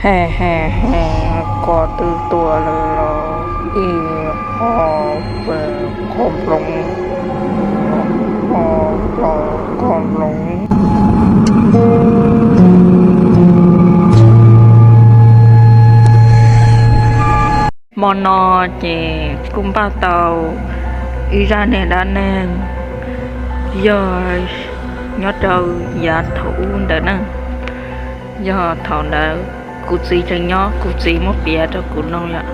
He he he, koj twb tuaj lawm los ib ho pes qhov nploov, ho plaub qhov nploov. Hmo no ces kuj npaj tau ib zaj niag dab neeg, yog nyob rau yav thaum ub ntawd na. Yog thaum ntawd kuv txiv tseem nyob, kuv txiv muab piav rau kuv noog yom,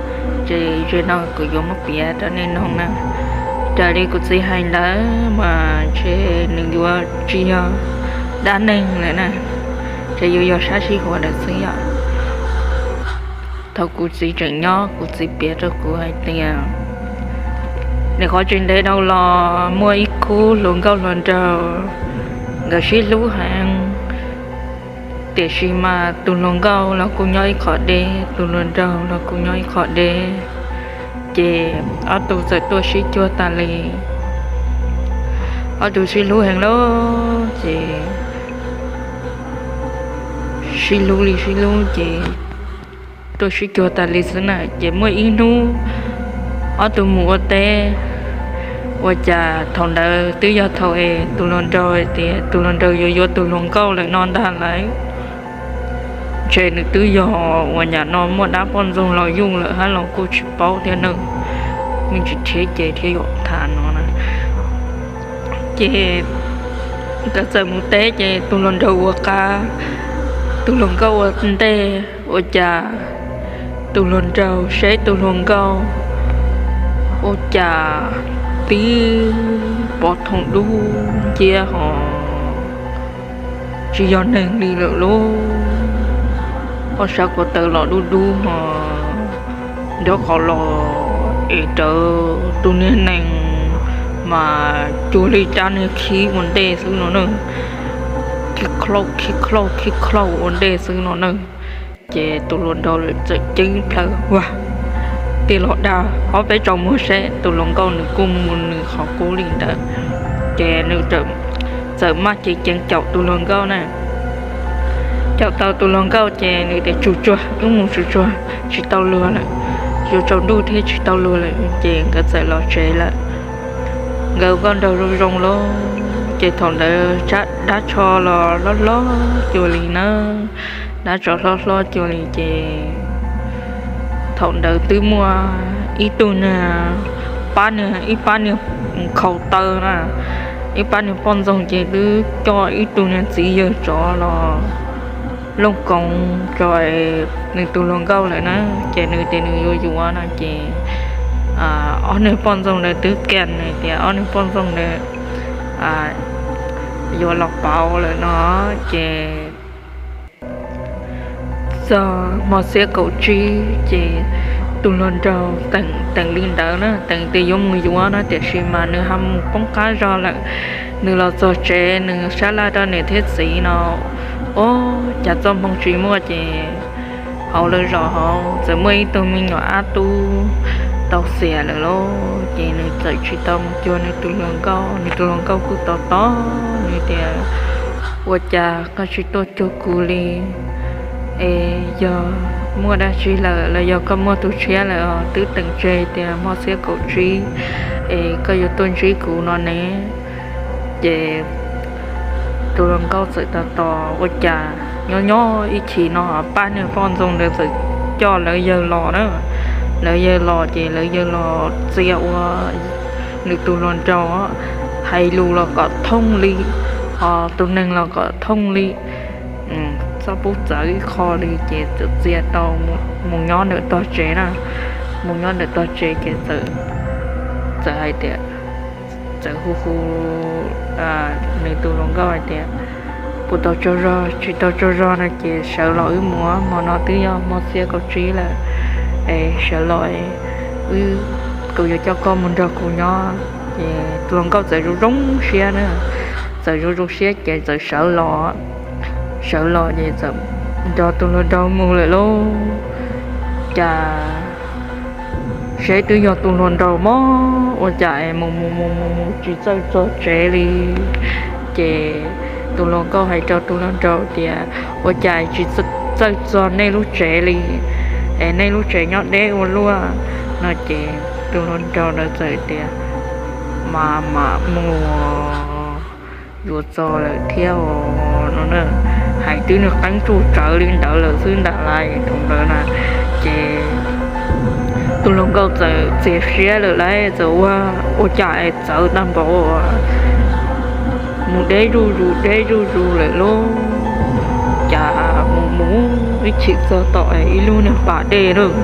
ces zaum no kuv yuav muab piav rau nej noog na. Raws li kuv txiv hais ntawd mas ntshe nws yuav tsis yog dab neeg lawm na, ntshe yuav yog sab sij huam lawm xwb yom. Thaum kuv txiv tseem nyob, kuv txiv piav rau kuv hais tias, nim qhov tsis ntev dhau los muaj ib khub hluas nkauj hluas nraug, nkawd sib hlub heev, tiam sis mas tus hluas nkauj los kuj nyob ib qho deb, tus hluas nraug los kuj nyob ib qho deb, ces ob tug txawm tuaj sib cuag tas li. Ob tug sib hlub heev lawm ces sib hlub li sib hlub ces tuaj sib cuag tas li xwb na. Ces muaj ib hnub ob tug mus ua teb, ua cas thaum ntawd twb yog thaum es tus hluas nraug hais tias tus hluas nraug yuav yuav tus hluas nkauj lawm no ntag lawm. Ntshe nws twb yog ua nyam no muaj dab poj ntxoog los yuj lawm hab los kuj tsis paub thiab na, me ntsis thiab ces thiab yuav tham no na. Ces nkawd txawm mus teb ces tus hluas nraug ua qab, tus hluas nkauj ua ntej. Ua cas tus hluas nraug saib tus hluas nkauj ua cas tib pov thoom dub nciab hos tsis yog neeg li lawm lauj. Ob sab ko taw los dub dub hos nrov qhov los es raws tus niag nees mas cuag li rab niag khib ua ntej xwb no na. Khib khlauj khib khlauj khib khlauj ua ntej xwb no na. Ces tus hluas nraug txawm ceeb plhaw, ua, tij laug dag, ob peb tsaus muag seb. Tus hluas nkauj nws kuj mus nws qhov qub li ntawd, ces nws txawm maj ceev ceev caum tus hluas nkauj na. Caum tau tus hluas nkauj ces nws tias, tsuag tsuag, wb mus tsuag tsuag, tsis tau luag lawm, yuav tsaus ntuj thiab tsis tau luag lawm. Ces nkawd txawm los tsev lawm. Nkawd nkauj nraug zoo zoo lawm, ces thaum ntawd dab tsho los hlob hlob cuag li na, dab tsho hlob hlob cuag li ces thaum ntawd twb muaj ib tug niag pab niag, ib pab niag khaus taw na, ib pab niag poj ntxoog ces twb coj ib tug niag txiv yawg tsov los looj koov rau nws tus hluas nkauj lawm na. Ces nws tias nws yuav yuav no ces ob niag poj ntxoog ntawd twb kam nws tias ob niag poj ntxoog ntawd yuav los pauv lawm no. Ces txog hmo xiab kaum tsib ces tus hluas nraug teem teem li ntawd na, teem tias yuav mus yuav no, tiam sis mas nws ho mus poob qab zog lawm. Nws los txog tsev nws sab laj rau niam thiab txiv no, ua cas txoj hmoo tsis muaj ces hauv lawv zos hauv txawm muaj ib tug me nyuam ab tub tau xiam lawm lauj. Ces nws txawm tsis tau mus cuag nws tus hluas nkauj, nws tus hluas nkauj kuj tos tos nws tias, ua cas koj tsis tuaj cuag kuv li? Es yog muaj dab tsi lawm los yog koj muaj tus tshiab lawm os? Twb teem tseg tias hmo xiab kaum tsib es koj yuav tuaj ntsib kuv no ne. Ces tus hluas nkauj txawm tos tos, ua cas nyob nyob ib chim no pab niag poj ntxoog ntawd txawm coj lawv yawg los na. Lawv yawg los ces lawv yawg los txia ua nws tus hluas nraug, hais lus los kom thooj li, ho tus neeg los kom thooj li. Txhob pub txawv ib qho li ces txawm txia tau mus nyob ntawm tog tsev na. Mus nyob ntawm tog tsev ces txawm hais tias, txawm hu hu nws tus hluas nkauj hais tias, puas tau tsaug zog? Tsis tau tsaug zog no ces sawv los wb mus, hmo no twb yog hmo xiab kaum tsib lawm, es sawv los, wb, kuv yuav coj koj mus nrog kuv nyob. Ces tus hluas nkauj txawm zoo zoo siab na, txawm zoo zoo siab ces txawm sawv los, sawv los ces txawm nrog tus hluas nraug mus lawm lauj. Cas saib twb yog tus hluas nraug mog, ua cas es mus mus mus mus mus tsis txawj txog tsev li. Ces tus hluas nkauj hais rau tus hluas nraug tias, ua cas tsis txawj txog nej lub tsev li, es nej lub tsev nyob deb ua luaj. No ces tus hluas nraug ntawd txawm tias, Mas mam mus, yuav txog lawm thiab os, no na. Hais twb niag qeeb tsuj tsawv li ntawd lawm xwb ntag lauj thaum ntawd na. Ces tus hluas nkauj txawm txias siab lawm lauj, txawm ua, ua cas es txawv tag npaum, mus deb zuj zus deb zuj zus lawm lauj. Cas mus mus ib chim txog tom ib lub niag pas dej lauj.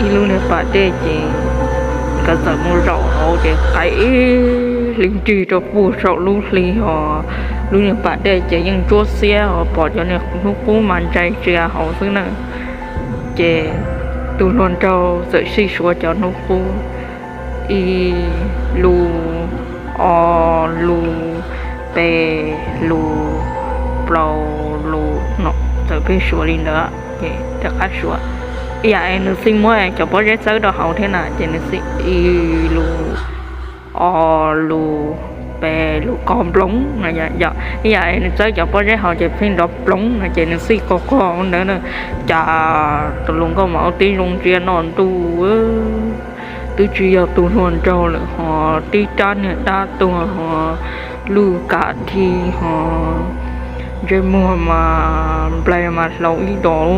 Ib lub niag pas dej ces nkawd txawm mus zaum hauv ces qaim ib hli nrig rau puag saum lub hli os. Lub niag pas dej ces yeej ntsuab xiab os, pom cov niag hnub qub mas ntsais tsias hauv xwb na. Ces tus hluas nraug txawm sij suav cov hnub qub, ib lus, ob lus, peb lus, plaub lus no, txawm pheej suav li ntawd. Ces rov qab suav, ib yam es nws xij muab cov pob zeb txawb rau hauv thiab na, ces nws xij ib lus, ob lus, peb lus, kho nploov no. Ib yam es nws txawb cov pob zeb hauv ces pheej nrov ploov no, ces nws xij qog qog ntawd na. Cas tus hluas nkauj mas ua tib zoo ntsia no ntuj, twb tsis yog tus hluas nraug lawm ho, tib rab niag dab tuag ho, lub kas dhi ho, ntsej muag mas nplaig mas hlau ib dos,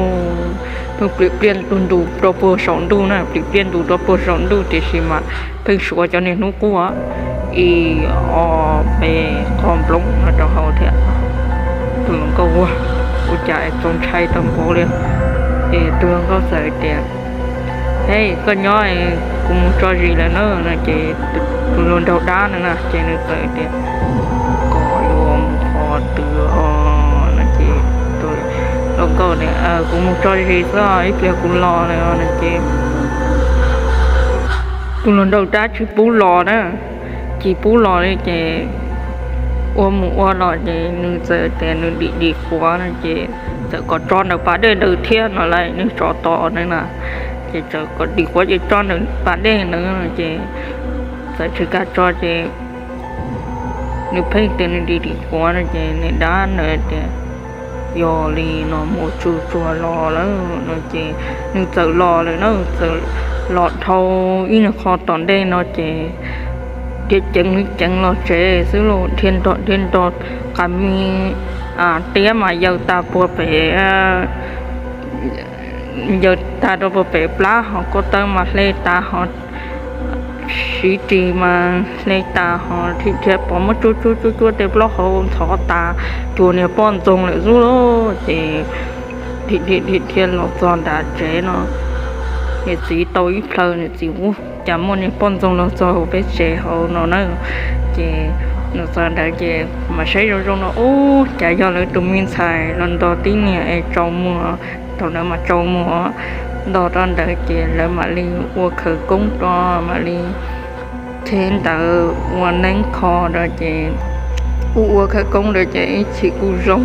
pheej plim pliaj ntus rau puag saum ntuj na, plim pliaj ntus rau puag saum ntuj, tiam sis mas pheej suav cov niag hnub qub, ib ob peb, kho nploov no rau hauv thiab. Tus hluas nkauj ua, ua cas es txaus ntshai tau npaum li. Es tus hluas nkauj txawm tias, Hej, koj nyob, kuv mus tso zis lawm na. No ces tus hluas nraug dab no na ces nws txawm tias, Koj yuav mus qhov twg os? No ces tus hluas nkauj tias, Kuv mus tso zis xwb, ib pliag kuv los lawm. No ces tus hluas nraug dab tsis pub los na, tsis pub los li ces ua mus ua los ces nws txawm tias nws dim dim quav no ces txawm kom tso ntawm pas dej ntawd thiab no lauj, nws tso tos na na. Ces txawm kom dim quav ces tso ntawm pas dej ntawd no ces txawm tsis kam tso ces nws pheej tias nws dim dim quav no ces niag dab ntawd tias, Yog li no mus tsuag tsuag los lawm no ces nws txawm los lawm na, txawm los dhau ib nyuag qho tom ntej no ces dhia ceev ceev los tsev xwb lauj, dhia nrog dhia nrog qab me tiab mas yaws tag puag pem, yaws tag rau puag pem plab ho, ko taw mas hle tas ho, siv ris mas hle tas ho, dhia dhia pom muab tsuab tsuab tsuab tsuab tej plaub hau ntxhov tas, cuag niag poj ntxoog lawm xwb lauj. Ces dhia dhia dhia dhia los txog nram tsev no, niam txiv tau ib plhaw, niam txiv, Ub, cas muaj niag poj ntxoog los txog hauv peb tsev hauv no na. Ces los txog ntawd ces mam saib zoo zoo no, ub, cas yog lawv tus me ntxhais los nrog tib niag es tsaus muag. Thaum ntawd mas tsaus muag, nto rau ntawd ces lawv mam li ua khawv koob rau, mam li cheb ntawd ua neeb kho rau ces ua ua khawv koob rau ces ib chim kuj zoo,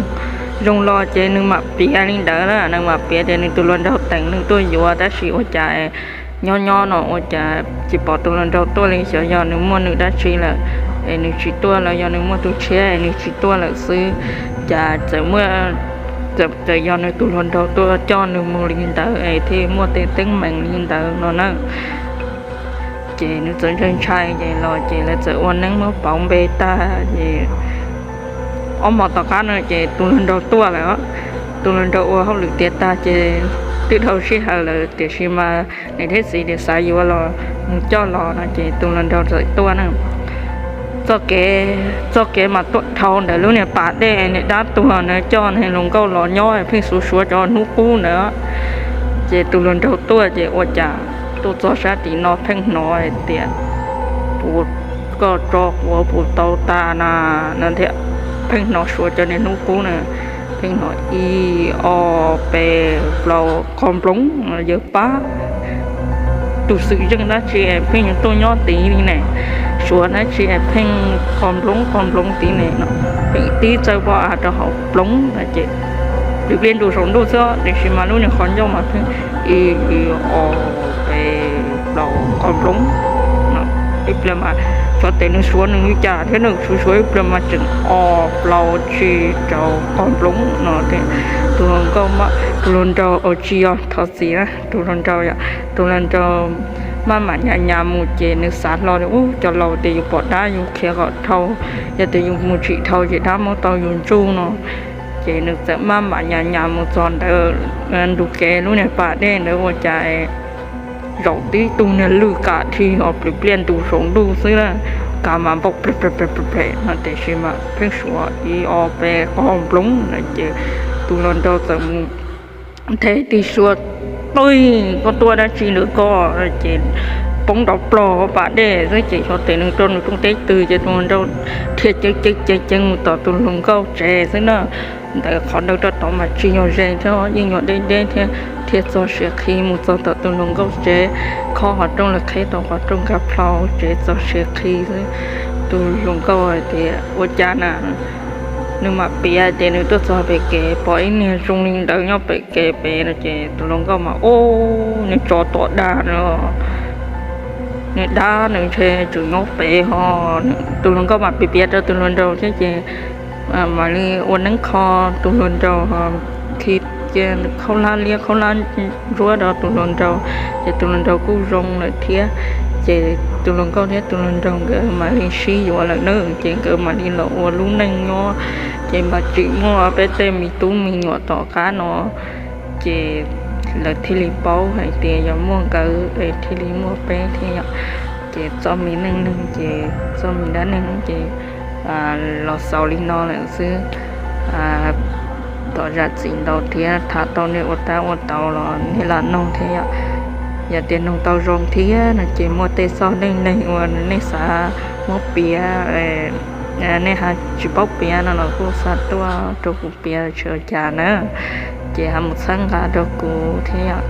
zoo los ces nws mam piav li ntawd na, nws mam piav tias nws tus hluas nraug teem nws tuaj yuav tab sis ua cas nyob nyob no ua cas tsis pom tus hluas nraug tuaj li, xyov yog nws muaj nws dab tsi lawm es nws tsis tuaj, los yog nws muaj tus tshiab es nws tsis tuaj lawm xwb. Cas txawm muaj, txawm yog nws tus hluas nraug tuaj coj nws mus li ntawd es thiaj muaj tej teeb meem li ntawd no na. Ces nws txawm ntshai ntshai ces los ces lawv txawm ua neeb muab pauv npe tag ces ob hmo tom qab no ces tus hluas nraug tuaj lawm. Tus hluas nraug ua hauj lwm tiav tag ces twb dhau sij hawm lawm tiam sis mas niam thiab txiv tias xav yuav los mus coj los no ces tus hluas nraug txawm tuaj na. Txoj kev, txoj kev mas tuaj dhau ntawm lub niag pas dej niag dab tuag na, coj niag hluas nkauj los nyob pheej suav suav cov hnub qub ntawd. Ces tus hluas nraug tuaj ces ua cas tuaj txog sab tim no pheej hnov hais tias, Puas, koj tso quav puas tau tas na? No thiab pheej hnov suav cov niag hnub qub na, pheej hnov ib ob peb plaub, qho nploov, yawg pab tus xwm txheej dab tsi es pheej tuaj nyob tid li ne, suav dab tsi es pheej qho nploov qho nploov tid ne no. Pheej tib txawj pob av rau hauv ploov no ces plim pliaj ntus saum ntuj xwb tiam sis mas lub niag qhov ncauj mas pheej ib ob peb plaub, qho nploov no. ib pliag mas xyov tes nws suav nws li cas thiab nws suav suav ib pliag mas tseem o plaub tsib rau qog nploos no. Tus hluas nkauj, tus hluas nraug, ua tsis yog thov txim, tus hluas nraug, tus hluas nraug maj mam nyas nyas mus ces nws xav hlo tias ub, cov laus tias yus pom dab yus khiav kom dhau, yog tias yus mus tsis dhau ces dab muab tau yus ntsuj no. Ces nws txawm maj mam nyas nyas mus txog ntawd, ntug kev lub niag pas dej ntawd ua cas zaum tib tug niag lwj kam dhi ho plis pliaj ntu saum ntuj xwb na, kav mas npauj ples ples ples ples no tiam sis mas pheej suav ib ob peb qog nploos no ces tus hluas nraug txawm mus nthe tig suas, Tuj, koj tuaj dab tsi ntawm koj? Ces poob nrov plog pas dej xwb ces xyov tes nws rau nws rooj teb twg ces tus hluas nraug dhia ceev ceev ceev ceev mus tom tus hluas nkauj tsev xwb na. Ntawm qhov ntawd rau tod mas tsis yog ze thiab, yeej yog deb deb thiab, dhia txog siav qhi mus txog tom tus hluas nkauj tsev, khob qhov rooj los qheb tau qhov rooj nkag plho tsev txog siav qhi xwb. Tus hluas nkauj hais tias ua cas na, nws mam piav tias nws tuaj txog pem kev pom ib niag zoo li ntawd nyob pem kev pem no ces tus hluas nkauj mas, Ub, niag tsov tom dag no, niag dab nws ntshe tseem nyob pem ho. Tus hluas nkauj mam piav piav rau tus hluas nraug thiab ces mam li ua neeb kho tus hluas nraug, khi cia khaub hlab liab khaub hlab ntsuab rau tus hluas nraug, ces tus hluas nraug kuj zoo lawm thiab. Ces tus hluas nkauj thiab tus hluas nraug nkawd mam li sib yuav lawm na, ces nkawd mam li los ua lub neej nyob. Ces mam tsim muaj peb tej me tub me nyuam tom qab no, ces lawv thiaj li paub hais tias yog muaj nkawd es thiaj li muaj peb thiab yom. Ces txoj me neej neeg ces txoj me dab neeg ces los xaus li no lawm xwb. Thov zam txim ntau thiab, tham tau nej ua tab ua tau los nej lam noog thiab yom. Yog tias noog tau zoo thiab no ces muaj tej txoj neej neeg uas nej xav muab piav, nej ho tsis paub piav no los kuj xa tuaj rau kuv piav tsis ua cas na. Ces ho mus txhawb nqa rau kuv thiab yom.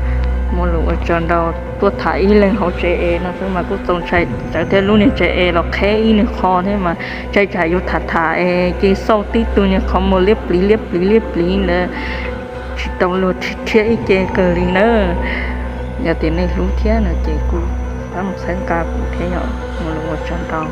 Muaj lus ua tsaug ntau. Tuaj tham ib leeg hauv tsev es no xwb mas kuj txaus ntshai tsawv thiab, lub niag tsev es los qheb ib niag qho thiab mas ntshai tsam yuav tham tham es cia xauj tib tug niag qhov muag liab pliv liab pliv liab pliv ntawd tsis tau luag rhiab ib ce kawg li nawb. Yog tias nej hlub thiab no ces kuj pab mus txhawb nqa kuv thiab yom. Muaj lus ua tsaug ntau.